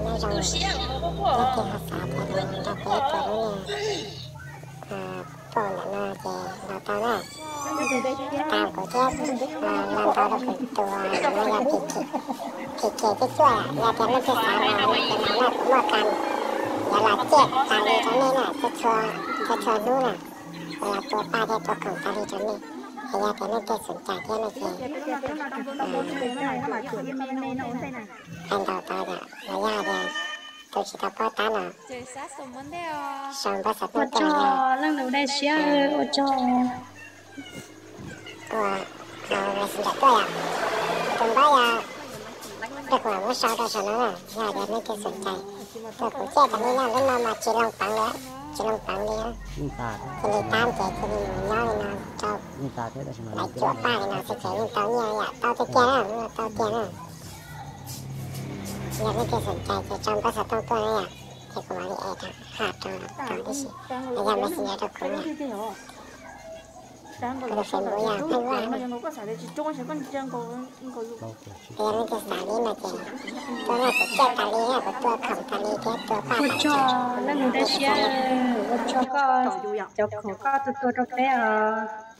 Nyob zoo, leej twg ho xav tias nrog peb tua lub niag poj ntawm no ces los tau na. Tau kuv thiab los ntaus rau kuv tus no yog Phim Kiag cuaj cuaj, yog tias leej twg xav los ces mam nrog kuv muaj kas, yuav los ciaj tas li rau nej na, txhua txhua hnub na, yuav los tua paj thiab tua khoom tas li rau nej. Es yog tias leej twg xom cai thiab no ces hais ntaus tau yom, los yog tias tus tsis tau paub tab no, sau npawb xov tooj tuaj yog leej nus dej siab ua tsaug. Ua, hauv Messenger tuaj yom, tus npawb yog, rau kuv mam muab sau rau saum no na, yog tias leej twg xom cai. Tus kuv ciaj tas li no, lub no mas tsis loo peev li, tsis loo peev li. Cia li tab ces cia li mus nyob li no rau lawv cuaj paj li no xwb ces yeej tau nyiaj yom, tau tiag tiag na, lub no tau tiag na. Yog leej twg xom cai ces sau npawb xov tooj tuaj na yom, ces kuv mam li add rau, add rau tau tib si, los yog Messenger rau kuv yom. Kuv tus Facebook yog Pheej Vaj. Yog leej twg xav li no ces tuaj na, kuv ciaj tas li, kuv tua khoom tas li thiab tua paj tas li. Ua tsaug leej nus dej siab, ua tsaug koj cov khoom koj tua tua rau peb os.